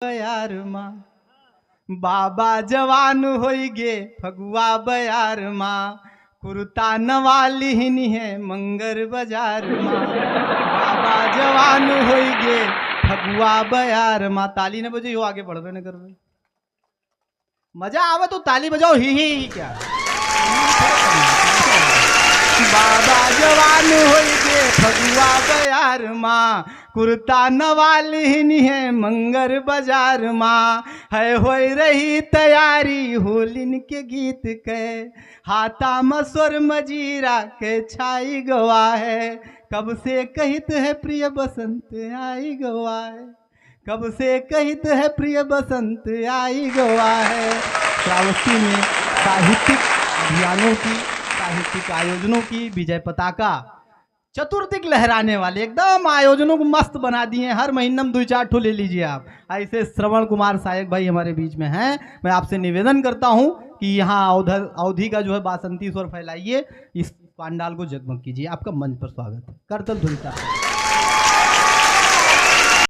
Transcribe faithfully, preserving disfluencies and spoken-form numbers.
बयार मा, बाबा जवान होई गे फगुआ बयार मा, कुर्ता नवा लिहिन है मंगर बजार मा, बाबा जवान होई गे फगुआ बयार मा। ताली न बजे, यो आगे बढ़बे न करबे। मजा आवे तो ताली बजाओ, ही ही ही क्या? बाबा जवान होई गे फगुआ बयार मा, कुर्ता नवा लिहिन है मंगर बजार मा, है होई रही तैयारी होलिन के गीत के, हाथा म स्वर मजीरा के छाई गवा है, कब से कहित है प्रिय बसंत आई गवा है, कब से कहित है प्रिय बसंत आई गवा है। श्रावस्ती में साहित्यिक अभियानों की, साहित्यिक आयोजनों की विजय पताका चतुर्दिक लहराने वाले एकदम आयोजनों को मस्त बना दिए हैं। हर महीने में दो चार ठो ले लीजिए आप। ऐसे श्रवण कुमार सहायक भाई हमारे बीच में हैं, मैं आपसे निवेदन करता हूँ कि यहाँ अवध-, अवधी का जो है बासंती स्वर फैलाइए, इस पांडाल को जगमग कीजिए। आपका मंच पर स्वागत है। करतल ध्वनि का।